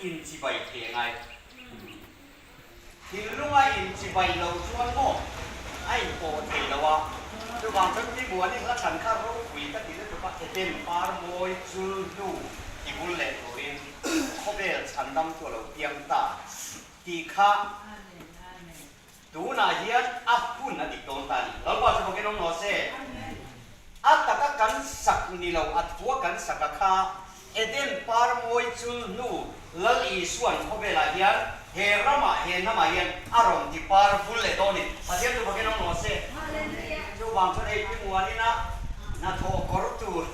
inchibai thei a ngai. Thinlunga inchibai lo chuan maw a inpawh thei lo a, chuvang chuan Pi Muani hla thlan kha ropui ka ti lutuk a, Eden par mawi chul hnu ti bul leh turin khawvel chhandam chu a lo piang ta tih kha tunah hian a hun a dik dawn ta a ni. Lalpa chu bawkin awm rawh se. A taka kan sak ni lo, a thua kan sak a kha Eden par mawi chul hnu Lal Isuan khawvelah hian he ramah, he hnamah hian a rawn ti par vul leh dawn ni. Pathian chu bawkin awm rawh se. Chuvang chuan hei Pi Muanina hnathawh kawr tur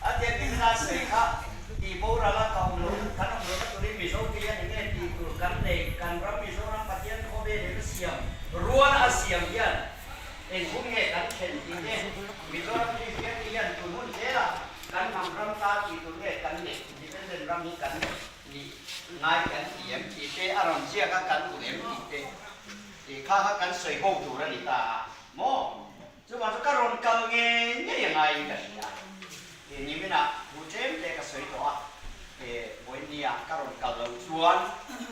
a tiang ni hmina sawi kha tih boral a ka awm lo, kan awm lohna turin Mizo te hian enge tih tur kan neih, kan ram Mizoram Pathian khawvelin a siam, rual a siam hian eng hun nge kan thlen tih te, Mizoram Kristian te hian tun hun zelah kan hnam ram ta tih tur nge kan neih, independent ram hi kan nih ngai kan ti em tih te a rawn ziak a kan duh em tih te tih kha kha kan sawi ho tur a ni ta a maw? Chuvang chu ka rawn kal ngei ngei a ngaiin ka hria. He niminah thu tlem te ka sawi tawh a, he vawinia ka rawn kal lo chuan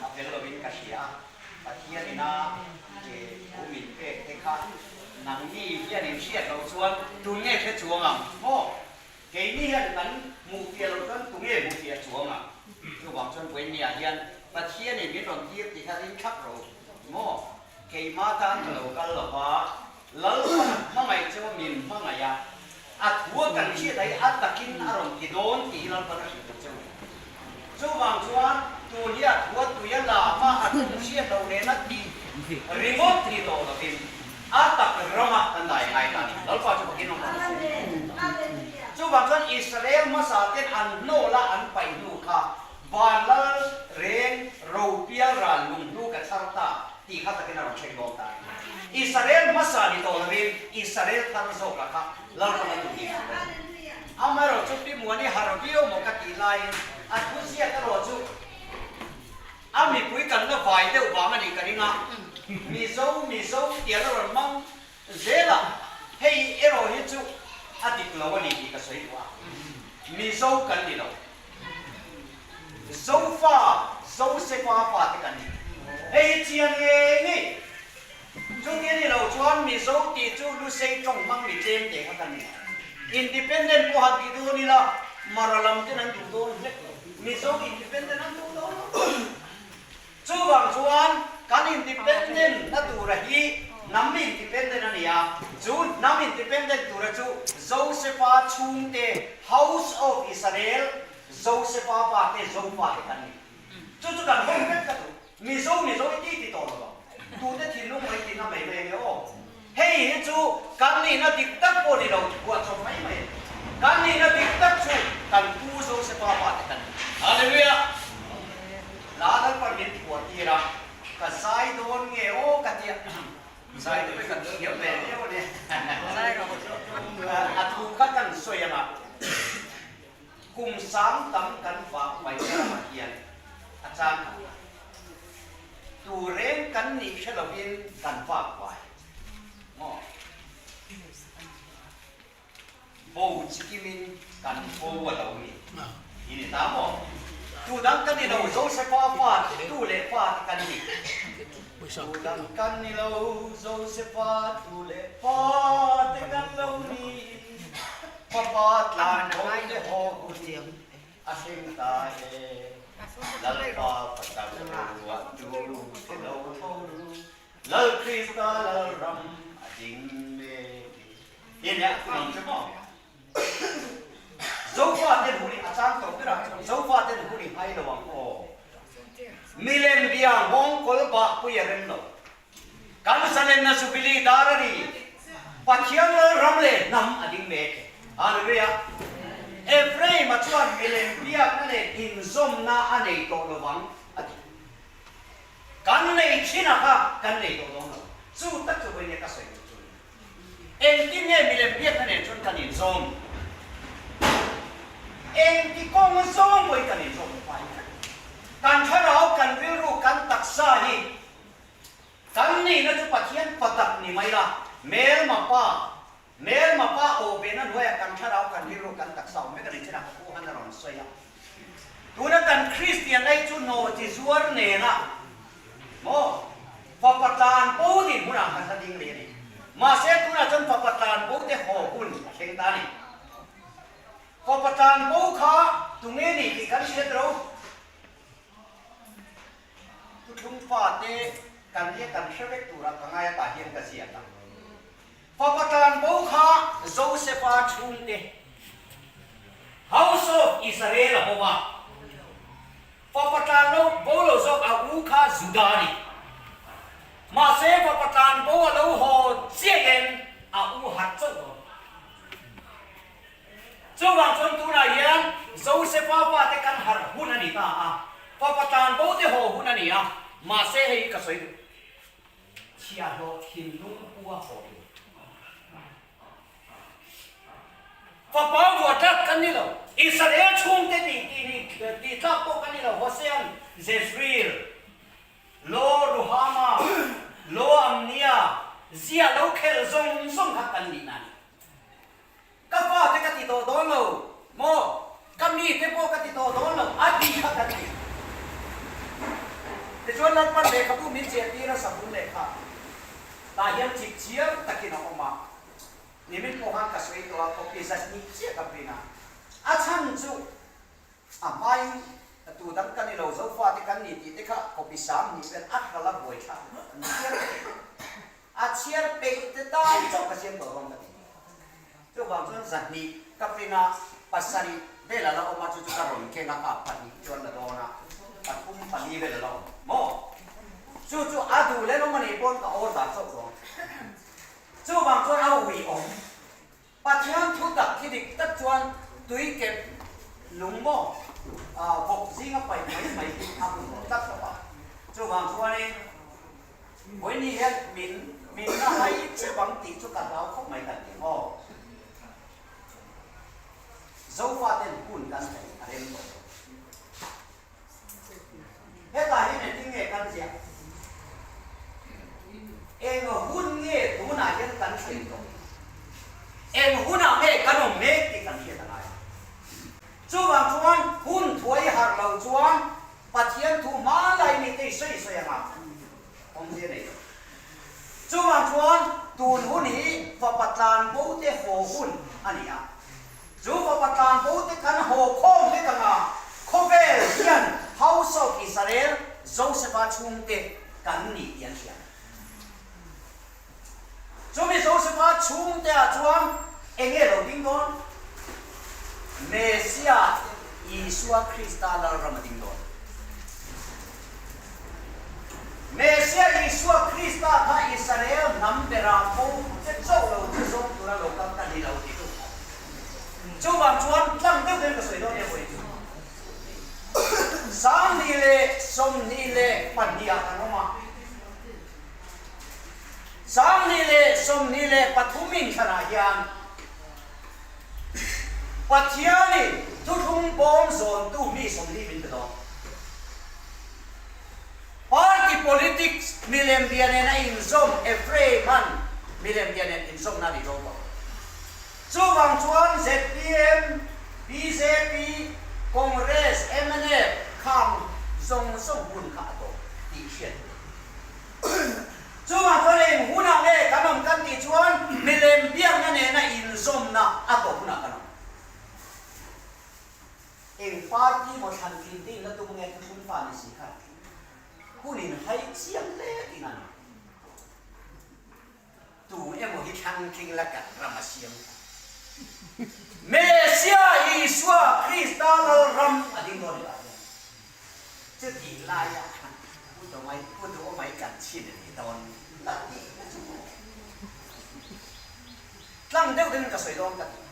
a fel lovin ka hria a, Pathian ina he thu min pek te kha nangni hian in hriat loh chuan tun nge hre chuang ang maw? Keini hian kan hmuh fiah loh chuan tunge hmuh fiah chuang ang? Chuvang chuan vawinia hian Pathian in min rawn tir ti kha ring thlap ro maw? Keimah tan ka lo kal lo va, Lalpan hmangaih chu min hmangaih a, a thua kan hriat hi a takin a rawn ti dawn tih hi Lalpan a hrilh duh che u. Chuvang chuan tun hi a thua tui a lam a, a tum hriat loh nena tih ringawt ni tawh lovin a tak rama kan dai ngai ta a ni. Lalpa chu pakin awm rawh se. Chuvang chuan Israel hmasa ten an hnawl a an paih hnu kha Van lal reng ro pial ral lung hnu ka chhar ta tih kha takin a rawn thleng dawn ta a ni. Israel hmasa ni tawh lovin Israel thar zawka kha Lalpan a duh ni tur a ni. Amaherawh chu Pi Muani har viau maw ka tih laiin a thuziak erawh chu a mipui kan la vai deuh vang a nih ka ring a, Mizo Mizo tial a rawn hmang zel a, hei erawh hi chu a dik lo a ni tih ka sawi duh a, Mizo kan ni lo. Zofa, Zosefa fate kan ni. Hei hi chiang ngei ngei. Chuti a ni lo chuan Mizo tih chu Lusei tawng hmang mi tlem te kha kan ni. Independent pawh han tih dawn ila Mara lam ten an duh dawn hlek lo. Mizo independent an duh dawn lo. Chuvang chuan kan independent na tura hi hnam independent a ni a, chu hnam independent tura chu Josefa chhungte, House of Israel, Josefa pate, Zofate kan ni. Chu chu kan hawi vek ka duh. Mizo Mizo i ti ti tawh lo ang. Tute thinlung mai tihna mai mai enge aw. Hei hi chu kan nihna dik tak pawh ni lo, buahchawp mai mai a ni. Kan nihna dik tak chu kan pu Josefa pate kan ni. Hallelujah! Hla Lalpan min phuah tir a, ka zai dawn nge aw ka tia, zai te pawh kan thiam ve viau a ni. A thu kha kan sawi ang a, kum sang tam kan vah mai ramah hian a chang khat a, tu reng kan nih hre lovin kan vak vai maw? Bo chikimin kan bo a lo ni. I ni ta maw? Tu dang kan ni lo, Josefa fa tu leh fa te kan ni. Tu dang kan ni lo, Josefa tu leh fa te kan lo ni. Fapa tlan ho te haw hun a hring ta e. Lalpa fatak ruah tu te lo tho ru. Lal Krista Lalram a ding mek e. Zofa ten hun hi a chang tawh ber a, Zofa ten hun hi hai lo ang aw. Milem bia nghawng kawl bah pui a rem lo. Kan zalenna Jubilee dar a ni. Pathian lal ram leh hnam a ding mek e. Hallelujah. Ephraim-a chuan milem biakna leh inzawmna a nei tawh lo vang a ti. Kan nei thin a kha kan nei tawh dawn lo. Chu tak chu vawiin ka sawi duh chu a ni. Engtin nge milem biakna nen chuan kan inzawm? Engti kawng zawng pawhin kan inzawm lo fai vek. Kan thlarau, kan rilru, kan taksa hi kan nihna chu Pathian patak ni mai la, Melma Pa, Melma Pa awh vena hnuaiah kan thlarau, kan rilru, kan taksa awm vek a ni chinah ka pu han a rawn sawi a. Tuna kan Kristian ai chu nawhchi zuar nena maw fapa tlan bo din hunah kan la ding rih a ni. Mahse tunah chuan fapa tlan bo te haw hun a thleng ta a ni. Fapa tlan bo kha tunge ni tih kan hriat ro. Thuthlung fate kan nia kan hre vek turah ka ngai a tah hian ka ziak a. Fapa tlan bo kha Josefa chhungte House of Israel a hawm a, fapa tlan lo bo lo zawk a u kha Juda a ni. Mahse fapa tlan bo a lo haw chiahin a u hat chauh dawn. Chuvang chuan tunah hian Josefa fate kan harh hun a ni ta a, fapa tlan bo te haw hun a ni a, mahse hei hi ka sawi duh. Chhiahhlawh thinlung pu a haw tur. Fapa vuah tlak kan ni lo. Israel chhungte tih tih ni tih tlak pawh kan ni lo. Hosean, Jezreel, Lo Ruhama, Lo Amnia, zia lo khelh zawng zawng kha kan nihna a ni. Ka fate ka ti tawh dawn lo maw? Ka mite pawh ka ti tawh dawn lo a ti kha kan ti. Tichuan Lalpan lehkhabu min zirtir a sabun lehkha tah hian chip chiar takin a awm a, nimin pawh khan ka sawi tawh a, copy zat ni chiah ka print a, a chhan chu a hmain tu dang ka ni lo, Zofate kan ni tih te kha copy sang hnih vel a hral a buai thlak an chhiar peih. A chhiar peih te tan chauh ka siam tawh dawn ka ti. Chuvang chuan zahnih ka print a, pasarih vel a la awm a, chu chu ka rawn keng a, ka pahnih chuan la dawn a, pathum pali vel a la awm maw? Chu chu a duh leh awm a nih pawn ka order chauh dawn. Chuvang chuan a ui awm. Pathian thu tak khi dik tak chuan tui kep lung maw vawk zinga paih mai mai hi a hun tawh tlat lo a. Chuvang chuanin Vawiini hian min min la hai chep ang tih chu ka hlau khawp mai kan ti maw? Zofaten hun kan thei a rem tawh lo. Hetah hian engtin nge kan ziah? Eng hun nge tunah hian kan thlen tawh? Eng hunah nge kan awm mek tih kan hriat a ngai. Chuvang chuan hun thuai harh lo chuan Pathian thu hma lai mite i sawi sawi anga awmzia nei lo. Chuvang chuan tun hun hi fapa tlan bo te haw hun a ni a. Chu fapa tlan bo te kan haw khawm vek anga khawvel hian House of Israel, Joseph-a chhungte kan ni tih an hria. Chumi Joseph-a chhungte ah chuan eng nge lo ding dawn? Messiah, Isua Krista Lalram a ding dawn. Messiah Isua Krista kha Israel hnam bera bo che chauh lo chu zawng tura lo kal ka ni lo ti tu. Chuvang chuan tlang deuh hian ka sawi dawn emaw i chu. 2022 ah kan awm a. 2023 inthlanah hian Pathianin thuthlung bawm zawntu mi 40 min pe dawn. Party politics milem bia nena inzawm Ephraim-a'n milem bia nen inzawmna a nih dawn tawh. Chuvang chuan zpm, bjp, Congress, mnf khang zawng zawng hun kha a tawp tih hriat a ni. Chuvang chuan eng hunah nge kan awm kan tih chuan milem biakna nena inzawmna a tawp hunah kan awm. Eng party maw thlan tlin te in la tum nge thuthlung fa ni si khan hun in hai chiang hle tih a ni. Tu emaw hi thlang tling la kan ram a siam ta. Mesia Isua Krista Lalram a ding dawn hetah hian. Chutih laia Pu Dawmai, Pu Duhawmai kan chhin a ni dawn la tih na chu maw? Tlang deuh deuhin ka sawi dawn ka ti.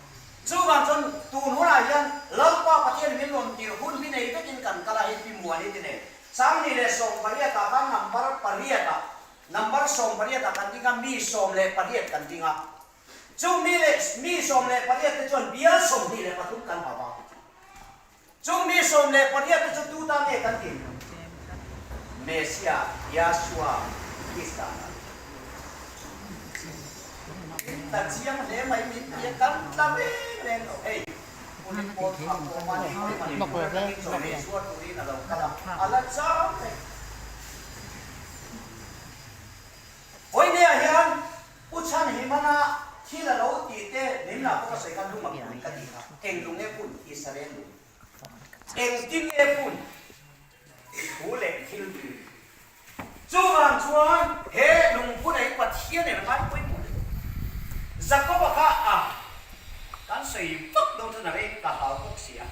Chuvang chuan tun hunah hian Lalpa Pathian min rawn tirh hun hi nei vekin kan kal a, hei Pi Muani te nen 2018 ah khan number pariat ah Number 18 ah kan ding a, mi 18 kan ding a. Chung mi leh mi 18 te chuan bial 23 kan hau a. Chung mi 18 te chu tu ta nge kan din? Messiah, Yahshua, Krista ta. Min tla chiang hle mai, min ti a, kan tla reng reng lo. Hei. phunin pawl thlak pawh mahni hawi Manipur atangin chawhmeh zuar turin a lo kal a, a la chau reng. Vawinia hian Pu Chhanhimana thil a lo tih te nimna pawh ka sawi khan lung a phun ka tih kha. Eng lung nge phun? Israel lung. Engtin nge phun? Thu leh thil tih. Chuvang chuan he lungphun ah hi Pathian in a ngai pawimawh hle. Jakoba kha a kan sawi vak dawn chuan a rei ka hau bawk si a.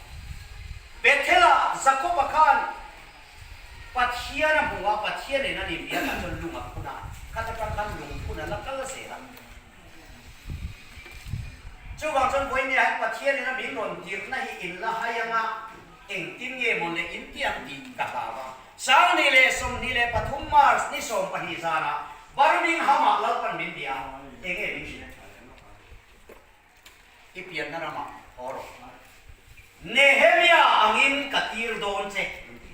Bethel ah Jakoba khan Pathian a hmu a, Pathian in a ni biak ah chuan lung a phun a, khat atang khan lungphun a la kal zel a. Chuvang chuan vawinia hian Pathian in a min rawn tirhna hi in la hai anga engtin nge maw le in ti ang tih ka hlau a. 2023 March ni 12 zanah Birmingham-ah Lalpan min bia a, enge min hrilh? I pianna ramah haw rawh. Nehemia angin ka tir dawn che min ti.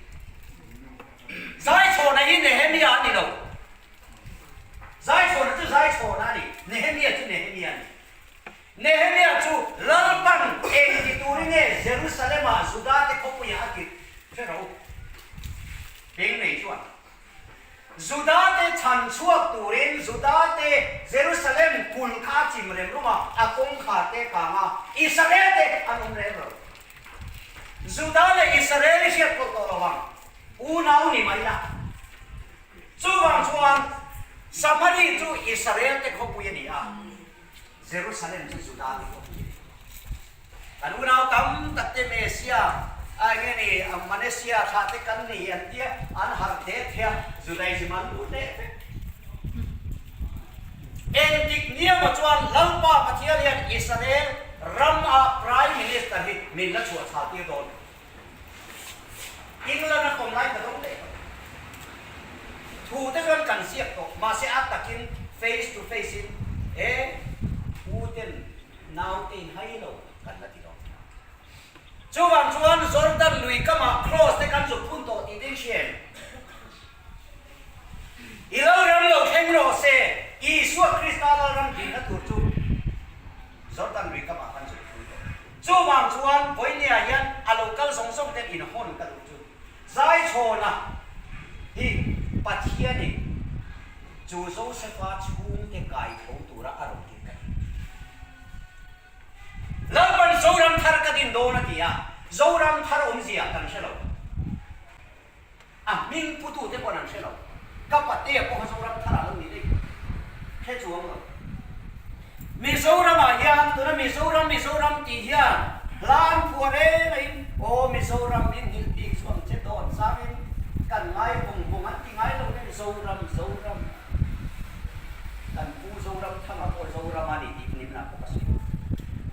Zaichhawna hi Nehemia a ni lo. Zaichhawna chu Zaichhawna a ni, Nehemia chu Nehemia a ni. Nehemia chu Lalpan eng ti turin nge Jerusalem-ah Juda-te khawpuiah a tirh hre rawh u. Beng nei chuan Juda-te chhan chhuak turin Juda-te Jerusalem kulh kha a chim rem rum a, a kawngkhar te kang a, Israel-te an awm rem lo. Juda leh Israel i hriat pawlh tawh lo ang, unau ni mai la. Chuvang chuan Samari chu Israel-te khawpui a ni a, Jerusalem chu Juda-te khawpui a ni. Kan unau tam tak te Mesia a enge ni Manesia thlah te kan ni an tia an harh the the a, Judaism an lut leh vek. Engtik niamah chuan Lalpa Pathian hian Israel ram a Prime Minister hi min la chhuah chhal tir dawn. England a kawm lai ka dawng leh tawh. Thu te chuan kan ziak tawh, mahse a takin face to face in e u ten naute in hai lo kan la ti dawn. Chuvang chuan Jordan lui kamah cross te kan zuk phun tawh tih te i hria em? I Lalram lo thleng rawh se, Isua Krista Lalram dinna tur chu Jordan lui kamah kan zuk phun tawh. Chuvang chuan vawinia hian a lo kal zawng zawng ten inhawn ka duh chu Zaichhawna hi Pathianin chu Josefa chhungte kai tho tura a rawn tir ka ni. Lalpan Zoram thar ka din dawn a ti a, Zoram thar awmzia kan hre lo. A hming putute paw'n an hre lo. Ka patea pawh kha Zoram tharah lo ni daih hre chuang lo. Mizoramah hian tuna Mizoram Mizoram tih hian hla an phuah reng aiin aw Mizoram in nghilh bik chu ang che dawn zangin kan ngai vawng vawng an ti ngai lo nen Zoram Zoram kan pu Zoram thanga pawh Zoram a ni tih nimnah pawh ka sawi.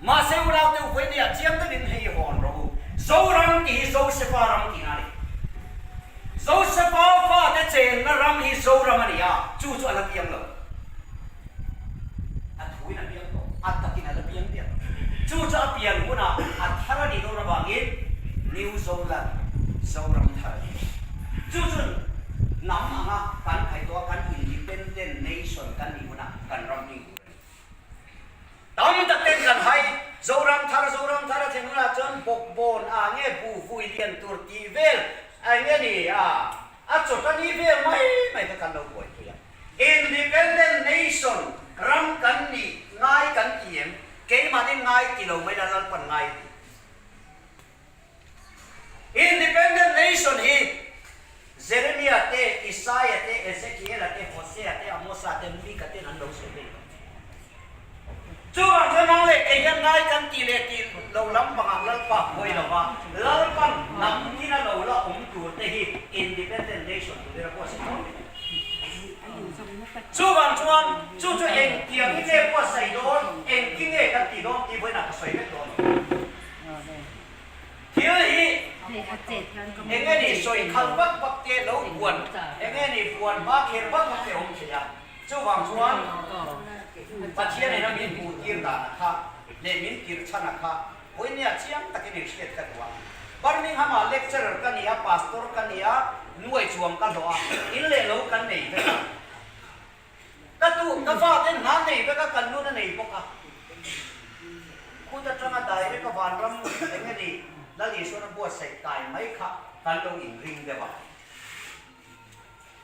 Mahse unaute u vawinia chiang deuhin hei hawn rawh u. Zoram tih hi Josefa ram tihna a ni. Josefa fate chenna ram hi Zoram a ni a, chu chu a la piang lo. A thuin a piang tawh, a takin a la piang diak lo. Chu chu a pian hunah a thar a nih dawn avangin New Zoland, Zoram thar a ni. Chu chu hnam anga kan ngaihtuah kan independent nation kan nih hunah kan ram hming tur a ni. Tam tak ten kan hai, Zoram thar, Zoram thar a thlen hunah chuan bawkbawn ah nge buh vui lian tur tih vel a enge ni a, a chawt a ni vel mai mai kha kan lo buaipui a. Independent nation ram kan nih ngai kan ti em? Keimahni ngai ti lo mai la Lalpan ngai a ti. Independent nation hi Jeremia te, Isaia te, Ezekiela te, Hosea te, Amosa te, Mika ten an lo sawi vek lo. Chuvang chuan nang leh kei hian ngai kan tih leh tih lo lampangah Lalpa buai lo va, Lalpan hnam thil a lo la awm tur te hi Independent nation turin a buatsaih dawn vek a ni. Chuvang chuan chu chu engtiang hi nge buatsaih dawn, engtin nge kan tih dawn tih vawiinah ka sawi vek dawn lo. Thil hi eng nge ni sawi khalh vak vak te lo buan eng nge ni buan hma kher vak vak te awm thei a, chuvang chuan Pathian in a min hmuh tir dan a kha leh min tirh chhan a kha vawinia chiang takin in hriat ka duh a. Birmingham ah lecturer ka ni a, pastor ka ni a, nuai chuang ka hlawh a, in leh lo kan nei vek a. Ka tu, ka fa ten hna nei vek a, kan nun a nei bawk a. Khut atanga direct. vek a vanram eng nge ni Lal Isuan a buatsaih kai mai kha kan lo inring deuh a.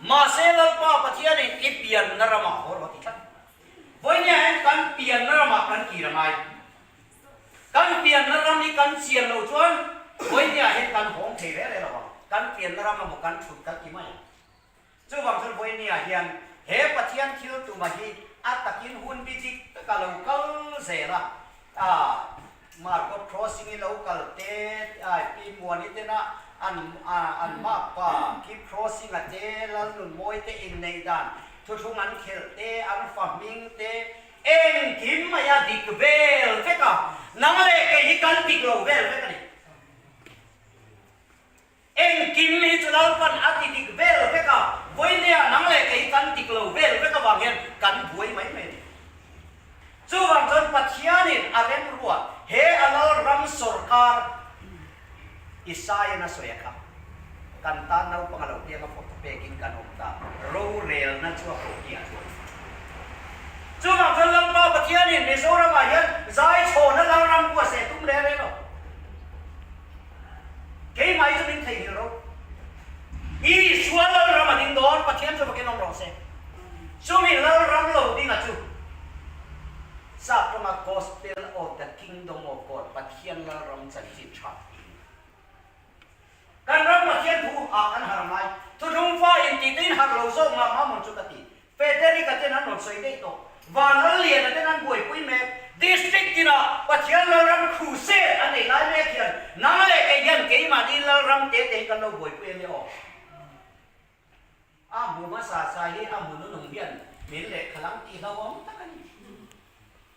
Mahse Lalpa Pathianin i pianna ramah haw rawh ti tlat. Vawinia hian kan pianna ramah kan kir a ngai. Kan pianna ram hi kan chian loh chuan vawinia hian kan hawng thei rel rel lo ang. Kan pianna ram emaw kan thut kan ti mai ang. Chuvang chuan vawinia hian he Pathian thil tuma hi a takin hun bi dik taka lo kal zel a, Margot Crossing i lo kal te, Pi Muani tena an an makpa Keep Crossing a te, Lalnunmawi te inneih dan thuthlung an khelh te, an fa hming te, engkim mai a dik vel vek a, nang leh kei hi kan dik lo vel vek a ni. Engkim hi chu Lalpan a ti dik vel vek a, vawinia nang leh kei kan dik lo vel vek avang hian kan buai mai mai a ni. Chuvang chuan Pathianin a remruat he a Lalram sawrkar Isaian a sawi a kha, kan tan naupang a lo piang a fawk pekin kan awm ta, rorelna chu a koh-tih a chuan. Chuvang chuan Lalpa Pathianin Mizoramah hian zaichhawna Lalram buatsaih a tum reng reng lo. Keimah hi chu min theihnghilh ro. Isua Lalram a ding dawn, Pathian chu vakin awm rawh se. Chumi Lalram lo dinga chu Sap tawnga Gospel of the Kingdom of God, Pathian Lalram chanchin tha tih a ni. Kan ram Pathian thu ah kan harh ngai. Thuthlung fa intih te in harh lo zawk mah mah mawn chu ka ti. Federica ten an rawn sawi daih tawh. Van Lalliana ten an buaipui mek. District tinah Pathian Lalram crusade an nei lai mek hian nang leh kei hian keimahni Lalram te te hi kan lo buaipui a nia aw. A hmu hmasa sa hi a hmu nunung hian min lehkhalang tih hlauhawm tak a ni.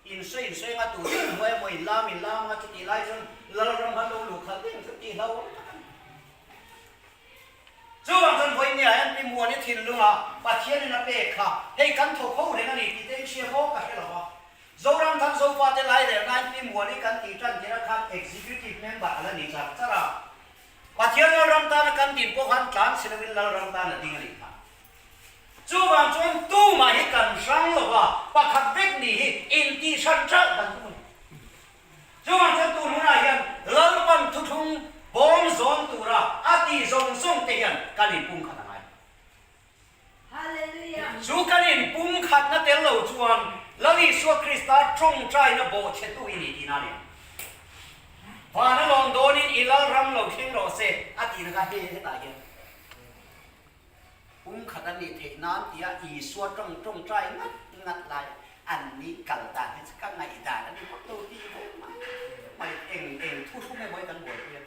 Insawi insawi anga tur in hmuai emaw inlam inlam anga chutih lai chuan Lalram han lo luh khalh deuh chu tih hlauhawm tak a ni. Chuvang chuan vawinia hian Pi Muani thinlunga Pathianin a pek kha hei kan thawk ho reng a ni tih te in hria maw ka hre lo va. Zoram thang Zofate lairelnain Pi Muani kan tih tan tirah khan Executive Member a la ni char char a. Pathian Lalram tana kan din pawh khan tlan si lovin Lalram tan a ding a nih kha. Chuvang chuan tumah hi kan hrang lo va, pakhat vek ni hi intihhran ṭalh kan tum a ni. Chuvang chuan tun hunah hian Lalpan thuthlung bawm zawn tura a tih zawng zawng te hian kan inpumkhat a ngai. Chu kan inpumkhatna tel lo chuan Lal Isua Krista tawngtaina bawhchhetu i ni tihna a ni ang. Vana lawm dawnin i Lalram lo thleng rawh se a tihna kha hei hetah hian pumkhat a nih theih nan tia Isua tawng tawngtai ngat ngat lai an ni kal dan hi chu ka ngaihdan a ni vak lo tih ve mai mai eng eng thuthlung emaw hi kan buaipui a.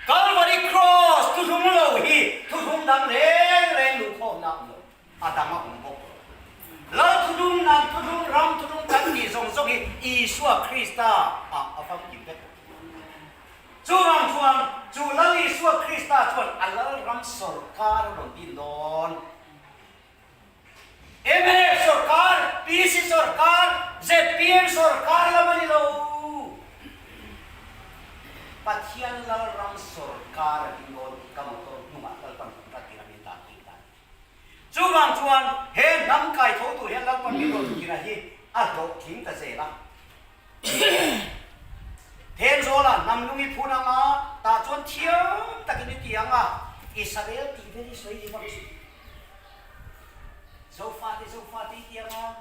Calvary Cross thuthlung lo hi thuthlung dang reng reng luhkhawmna a awm lo, a dang a awm bawk lo. Lal thuthlung, hnam thuthlung, ram thuthlung kan tih zawng zawng hi Isua Krista ah a famkim vek lo. Chuvang chuan chu Lal Isua Krista chuan a Lalram sawrkar a rawn din dawn. Mnf sawrkar, PC sawrkar, zpm sawrkar lam a ni lo. Pathian Lalram sawrkar a ding dawn tih ka motor hnungah Lalpan kum rat tir a min dan tir dan. Chuvang chuan he hnam kai tho tur hian Lalpan min rawn tir a hi a hlawhtling ta zel a. Thenzawla hnam lung i phun anga tah chuan thiam takin i ti ang a, Israel tih vel i sawi ni vak suh. Zofate Zofate i ti anga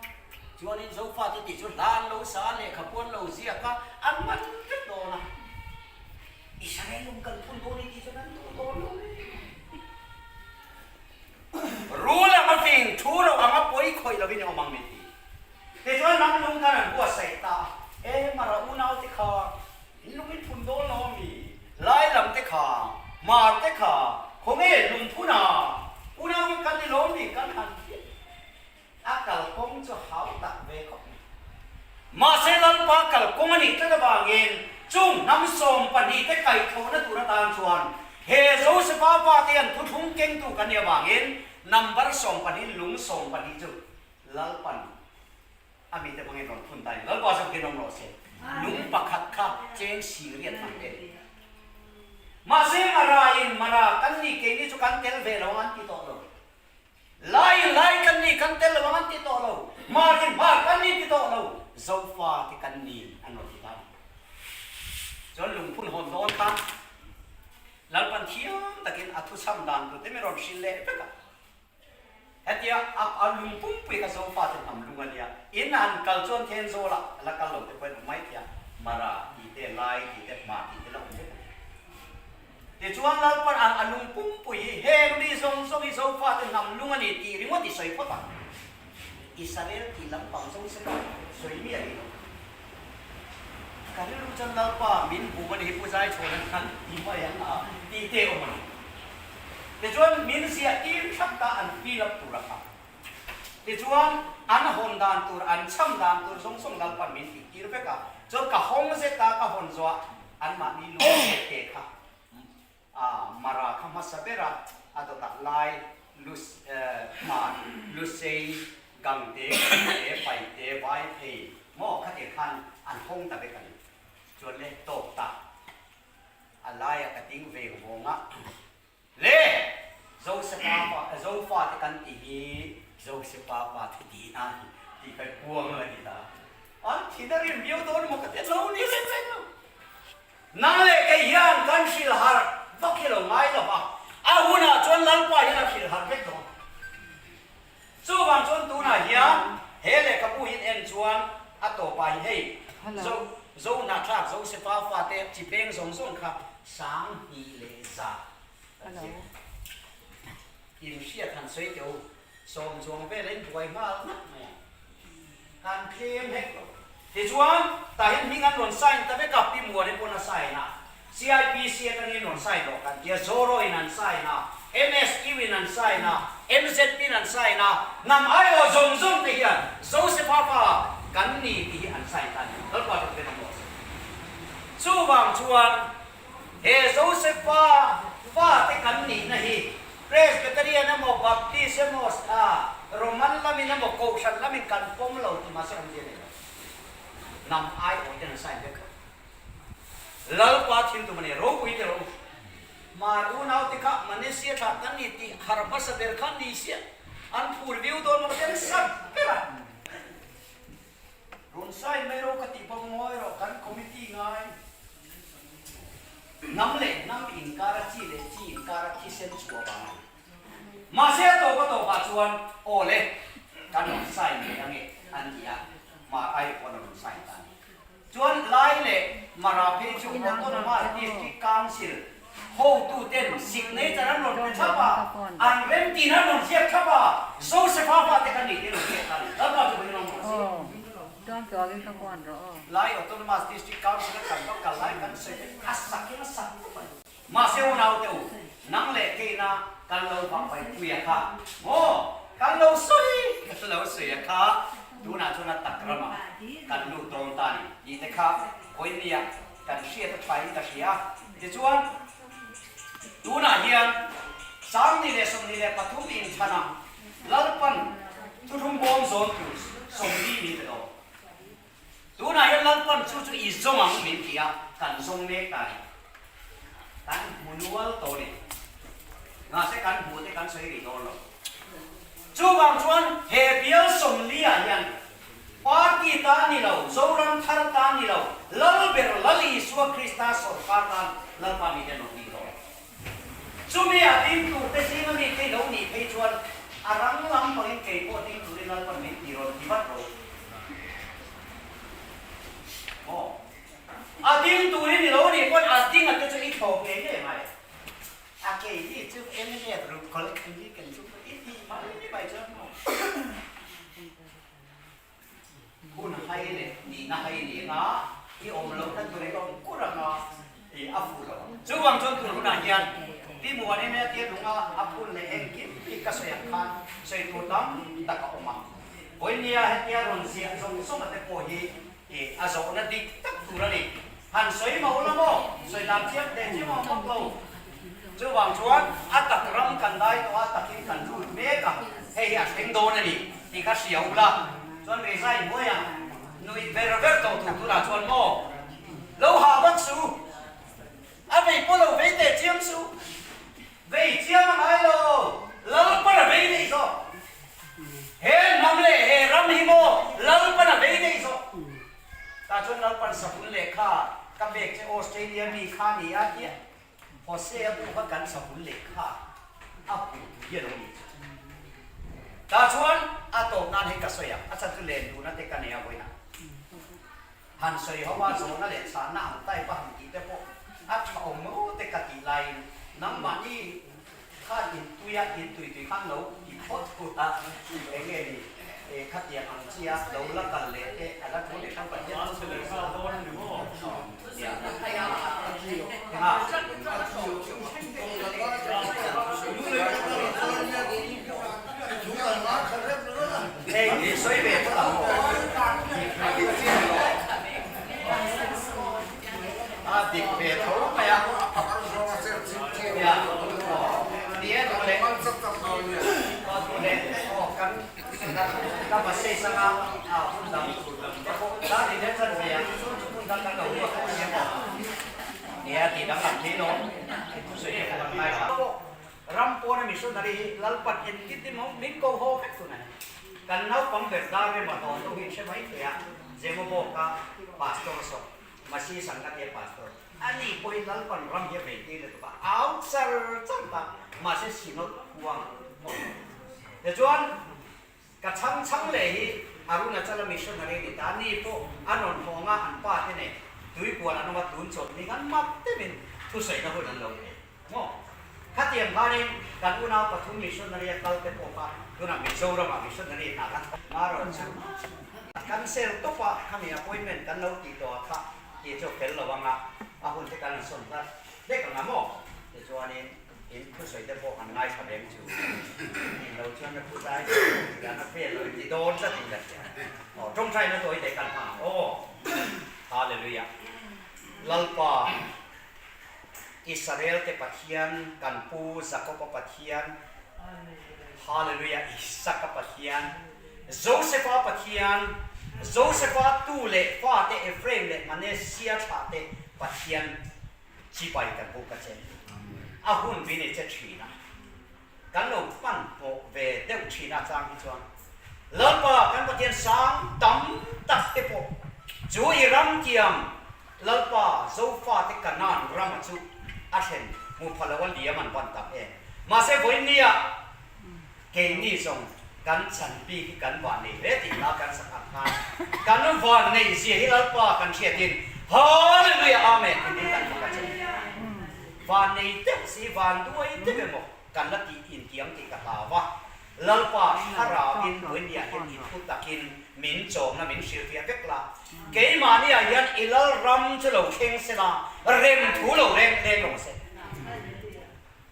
chuanin Zofate tih chu hla an lo sa a, lehkha pawh an lo ziak a, an man vek dawn a. Israel lung kan phun dawn i tih chuan an duh dawn lo hle. Rul anga fing, thu ro anga pawi khawih lovin i awm ang min ti. Tichuan ram lung khan an buatsaih ta a, E Mara unaute kha, in lung in phun dawn lo a mi? Lai lam te kha, Mar te kha, khawnge lung phun a? Unau hi kan ni lo mi? Kan han hriat a kalkawng chu hau tak ve khawp mai. Mahse Lalpa kalkawng a nih tlat avangin chung hnam 12 te kaihthawhna tur atan chuan he Josefa pa te hian thuthlung kengtu kan nih avangin number 12 lung 12 chu Lalpan a mite hmangin rawn phun ta a ni. Lalpa chu biakin awm rawh se. Lung pakhat kha cheng si riat hmang te a ni. Mahse Mara in Mara kan ni keini chu kan tel ve lo ang an ti tawh lo. Lai in Lai kan ni kan tel lo ang an ti tawh lo. Mar in Mar kan ni ti tawh lo. Zofa te kan ni an rawn ti ta a ni. chham dan tur te min rawn hrilh leh vek a. Hetia a a lung pumpui kha Zofate hnam lung a nia. In han kal chuan Thenzawlah a la kal lo te pawhin awm mai thei a, Mara tih te, Lai tih te, Hma tih te la awm vek a ni. Tichuan Lalpan a a lung pumpui hi heng mi zawng zawng hi Zofate hnam lung a ni tih ringawt i sawi phawt ang. Israel tih lampang Josefa sawi miah rih lo. Ka rilru chuan Lalpa min bum a ni hi Pu Zaichhawn an han ti mai ang a tih te awm a ni. Tichuan min ziah tir thlap ta an fill up tur a kha. Tichuan an hawn dan tur an cham dan tur zawng zawng Lalpan min tih tir vek a. Chuan ka hawng zet a ka hawn zawh anmahni lu te kha A Mara kha hmasa ber a, a dawtah lai Lus Hmar, Lusei, Gangte, Kawngte, Paite, Vaiphei maw khatir khan an hawng ta vek a ni. Chuan le tawk ta a laia ka ding ve vawng a, le Josefa pa Zofa te kan tih hi Josefa pa te tih na tih kha kuang a ni ta. An thin a rim viau dawn maw ka ti lo ni reng reng lo. Nang leh kei hian kan hrilh harh vak hi lo ngai lo va, a hunah chuan Lalpa hian a hrilh harh vek dawn. Chuvang chuan tunah hian he lehkhabu hi en chuan a tawpah hi hei Zo Zohnahthlak Josefa fate chi peng zawng zawng kha 2100 kan ziak. Inhriat han sawi teh u, sawm chuang vel a inbuai nghal ngat mai a. Kan thlem hek lo. Tichuan, tah hian hming an rawn sign ta vek a, Pi Muani pawn a sign a, CIPC atangin rawn sign rawh kan ti a, Zoro in an sign a, MSU in an sign a, MZP in an sign a, hnam aiawh zawng zawng te hian Josepha fa kan ni tih hi an sign ta a ni. Lalpa chu ka rinawm rawh se. Chuvang chuan he Josepha fate kan nihna hi Presbyterian emaw, Baptist emaw, Roman lamin emaw, Kohhran lamin kan pawm lo ti mahse awmzia nei lo. Hnam aiawh ten an sign vek kha. Lalpa thil tum a ni, ropui te rawh u. Hmar unau te kha Manesia thlah kan ni tih har hmasa ber kha ni sia an phur viau dawn maw ten sat ber a. Rawn sign mai rawh ka tih pawh ngawi rawh kan committee ngai. Hnam leh hnam inkara chi leh chi inkara thisen chhuah vang a ni. Mahse a tawp a tawpah chuan aw le kan rawn sign ve ange an ti a, Hmar ai pawn a rawn sign ta a ni. Chuan Lai leh Mara phei chu Autonomous District Council hotuten signature an rawn pe thlap a, an remtin an rawn ziak thlap a, Josepha fate kha ni te rawn ziak ta a ni. Lalpa chu Pathian awm rawh se. Lai Autonomous District Council a kan va kal lai kan sawi vek, a sak in a sak khawp a ni. Mahse unaute u, nang leh keina kan lo vah vai pui a kha maw? Kan lo sawi kan lo sawi a kha, tunah chuan a tak ramah kan lut dawn ta a ni tih te kha vawinia kan hriat a thain ka hria a. Tichuan, tunah hian 2023 inthlanah Lalpan thuthlung bawm zawn tur 40 min pe dawn. Tunah hian Lalpan chu chu i zawng ang min ti a, kan zawng mek ta a ni. Kan hmu nual tawh a ni. Mahse kan hmuh te kan sawi rih dawn lo. Chuvang chuan he bial 40 ah hian party ta ni lo, Zoram thar ta ni lo, Lal ber Lal Isua Krista sawrkar tan Lalpa mite an rawn ding dawn. Chumi a ding tur te zinga mi te lo nih phei chuan a rang lam pangin kei pawh ding turin Lalpan min ti rawn ti vat ro. Maw? A ding turin i lo nih pawn a ding a te chu i thlawk ngei ngei mai. A kei hi chu mnf rukkawl kan ni kan chu i ti mai mai chuan maw? Hun hai leh nihna hai ni anga i awm lohna tur i awm kur anga i a fuh lo ang. Chuvang chuan tun hunah hian Pi Muan emaw tia lunga a phun leh engkim hi ka sawi ang khan sawi tur tam tak a awm a. Vawinia hetia rawn ziah zawng zawng a te pawh hi i a zawhna dik tak tur a ni. Han sawi mauh la maw? Sawi lam chiang teh chiang awm bawk lo. Chuvang chuan a tak ram kan dai tawh a, takin kan lut mek a, hei hi a thleng dawn a ni tih kha hria ula, chuan resign hnuai ang nuih ver ver tawh tur tunah chuan maw? Lo hah vak su, a vei pawh lo vei teh chiang su, vei chiang a ngai lo, Lalpan a vei daih zawk. He hnam leh he ram hi maw Lalpan a vei daih zawk. Tah chuan Lalpan sahun lehkha ka pek che Australia mi kha ni a tia Hosea bu kha kan sahun lehkha. A hmuh tu hi a lo ni chu. Tah chuan a tawp nan hei ka sawi ang, a chhan chu len duhna te ka nei a vawiinah. Han sawi ho a, zawhna leh chhanna ang type a han tih te pawh a tha awm maw te ka tih laiin nangmahni khan intuia intui tui khan lo ti phawt phut a, eng nge ni khatiang ang chia lo la kal leh te a la thu leh tho Pathian chu sawi leh nia. Engah? Hei i sawi ve phawt ang maw? A dik ve tho mai a. Nia, ni e duh leh. Aw duh leh aw kan ka pasei sanga a hun dang te pawh dar ni leh chan ve a chu chu hun dang kan lo ruat tawh ania maw? Nia tih danglam thei lo i thusawi te pawh kan ngaithla. Ram pawna missionary hi Lalpan engtin tin maw min ko haw vek tun a ni. Kan naupang ber dar rema dawn deuh hi in hre mai thei a, Zemawbawka pastor saw, Masi Sangatia pastor, ani pawhin Lalpan ram hi a vei tir lutuk a, au char char ta, mahse Synod huang maw. Tichuan ka chhang chhang leh hi Arunachala missionary ni ta, ani pawh a rawn hawnga an pa te nen tuikual an awm a, tun chawlh ni khan mak deuhin thusawina hun an lo nei. Maw? Khatiang khanin kan unau pathum missionary a kal te pawh kha tunah Mizoramah missionary hna kan thawk marawh chu a cancel tawp a, khami appointment kan lo tih tawh ah kha tih chu a fel lo ang a, a hun te kan han sawn hlat hlek ang a maw? Tichuanin in thusawi te pawh an ngaithla veng chu tih lo chuan a thu dai dan a vel lo in ti dawn tlat in ka hria. Aw tawngtaina tawi te kan hmang ang aw. Hallelujah. Lalpa. Israel-te Pathian, kan pu Jakob-a Pathian, Hallelujah, Isaka Pathian, Joseph-a Pathian, Joseph-a tu leh fate Ephraim leh Manasseh thlahte Pathian chibai kan buk a che. A hun vi nei che thin a. Kan lo hmanhmawh ve deuh thin a chang hi chuan Lalpa kan Pathian sang tam tak te pawh chu i ram tiam Lalpa Zofate Kanaan rama chu a thlen hmu pha lo a liam an van tak em. Mahse vawinia keini zawng kan chan bik hi kan van nei hle tih la kan sak ang khan kan van neih zia hi Lalpa kan hriatin Hallelujah Amen tiin kan fak a che. Van nei deuh si, van duai deuh emaw kan la tih intiam tih ka hlau a, Lalpa thlarauin Buinia hian i thu takin min chawmna min hrilhfiah vek la, keimahniah hian i Lalram chu lo thleng se la, rem thu lo reng leng rawh se.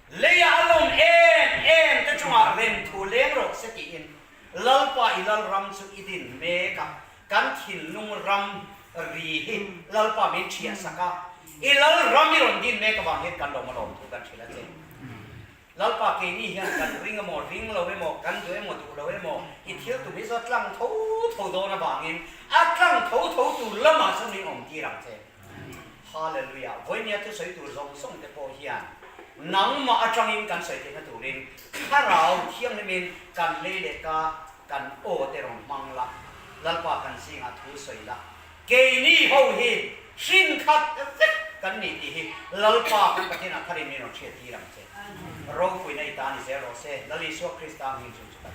Leiah a lawm em em te chungah rem thu leng rawh se tiin Lalpa i Lalram chu i din mek a, Kan thinlung ram ri hi Lalpa min thiah sak a, i lal ram i rawn din mek avang hian kan lawm a lawm thu kan hrilh a che. Lalpa keini hian kan ring emaw, ring lo emaw, kan duh emaw, duh lo emaw, i thil tum hi chu a tlang tho tho dawn avangin a tlang tho tho tur lamah chuan min awm tir ang che. Hallelujah! Vawinia thusawi tur zawng zawng te pawh hian nangmah atangin kan sawi theihna turin Thlarau Thianghlimin kan lei leh ka Kan aw te rawn hmang la, Lalpa kan zingah thu sawi la, keini ho hi hrin khat vek kan ni tih hi Lalpa kan Pathianah tharin min rawn hriat tir ang che. Ropuina i ta ni zel rawh se, Lal Isua Krista hming chung chu kan.